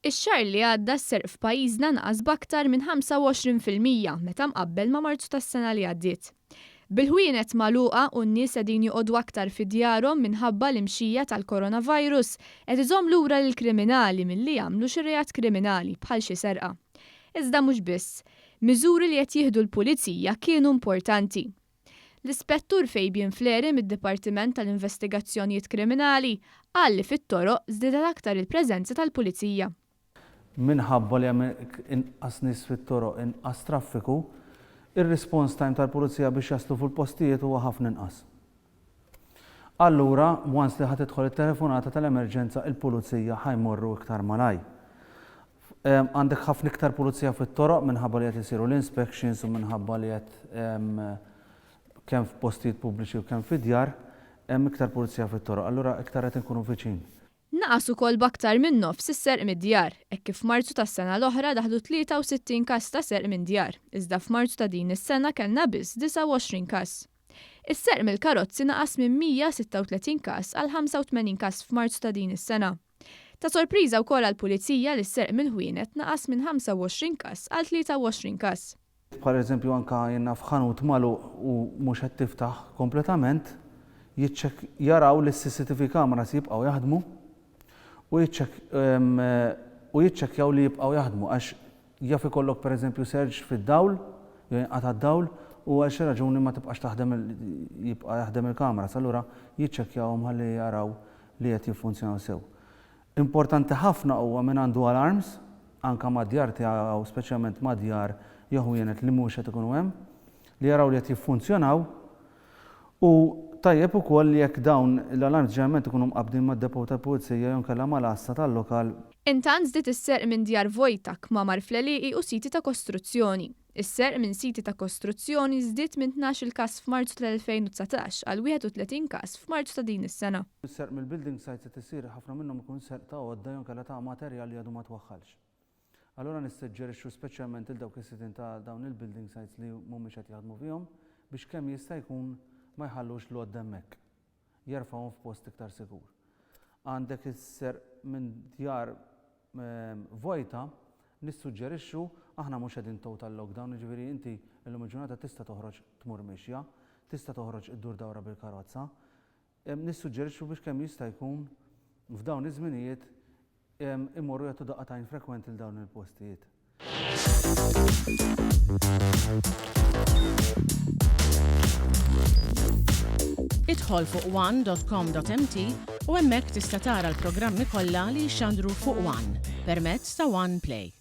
Ix-xahar li għadda s-serq f'pajjiżna naqas b'aktar minn 25% meta mqabbel ma' Marzu tas-sena li għaddiet. Bil-ħwienet magħluqa u n-nies qegħdin joqogħdu aktar fi djarhom minħabba l-imxija tal-coronavirus qed iżomm lura lill-kriminali milli jagħmlu xi reat kriminali bħal xi serqa. Iżda mhux biss. Miżuri li qed jieħdu l-Pulizija kienu importanti. L-Ispettur Fabian Fleri mid-Dipartiment tal-Investigazzjonijiet Kriminali qal li fit-toroq żdiedet aktar il-preżenza tal-Pulizija. Minħabba li hemm inqas nies fit-toroq, inqas traffiku, ir-response time tal-Pulizija biex jaslu fil-postijiet huwa ħafna inqas. Allura, once li ħa tidħol it-telefonata tal-emerġenza, il-Pulizija ħa jmorru iktar malajr. Għandek ħafna iktar pulizija fit-toroq minħabba li qed isiru l-inspections u minħabba li qed kemm f'postijiet pubbliċi u kemm fid-djar, hemm iktar pulizija fit-toroq, allura iktar qed inkunu viċin. Naqas ukoll b'aktar minn nofs is-serq mid-djar, hekk kif f'Marzu tas-sena l-oħra daħlu 63 każ ta' serq minn djar, iżda f'Marzu ta' din is-sena kellna biss 29 każ. Is-serq mill-karozzi naqas minn 136 każ għal 85 każ f'Marzu ta' din is-sena. Ta' sorpriża wkoll għall-Pulizija li s-serq mill-ħwienet naqas minn 25 każ għal 23 każ. Bħal eżempju anke jien naf ħanut magħluq u mhux qed tiftaħ kompletament, jiċċekk jaraw li s-CCTV cameras jibqgħu jaħdmu u jiċċekk u jiċċekkjaw li jibqgħu jaħdmu għax jaf ikollok pereżempju surge fid-dawl jew jinqata' d-dawl u għal xi raġuni ma tibqax taħdem jibqa' jaħdem il-cameras allura jiċċekkjawhom ħalli jaraw li qed jiffunzjonaw sew. Importanti ħafna huwa min għandu alarms, anke mad-djar tiegħu speċjalment ma' djar jew ħwienet li mhux qed ikunu hemm, li jaraw li qed jiffunzjonaw u tajjeb ukoll jekk dawn l-alarms ġeneralment ikunu mqabbdin mad-depot tal-pulizija jew inkella mal-għassa tal-lokal. Intant żdied is-serq minn djar vojta, kmamar fl-għelieqi u siti ta' kostruzzjoni. Is-serq minn siti ta' kostruzzjoni żdied minn 12-il każ f'Marzu tal-2019 għal 31 każ f'Marzu ta' din is-sena. Is-serq mill-building sites qed isir, ħafna minnhom ikun serq ta' għodda jew inkella ta' materjal li għadu ma twaħħalx. Allura nissuġġerixxu speċjalment lil dawk is-sidien ta' dawn il-building sites li mhumiex qed jaħdmu fihom biex kemm jista' jkun ma jħallux l-għodda hemmhekk. Jerfgħuhom f'post iktar sikur. Għandek is-serq minn djar vojta, nissuġġerixxu, aħna mhux qegħdin total lockdown, jiġifieri inti llum il-ġurnata tista' toħroġ tmur mixja, tista' toħroġ iddur dawra bil-karozza. Nissuġġerixxu biex kemm jista' jkun f'dawn iż-żminijiet imorru jagħtu daqqa t'għajn frekwenti lil dawn il-postijiet. Idħol fuq one.com.mt u hemmhekk tista' tara l-programmi kollha li jixxandru fuq One permezz ta' One Play.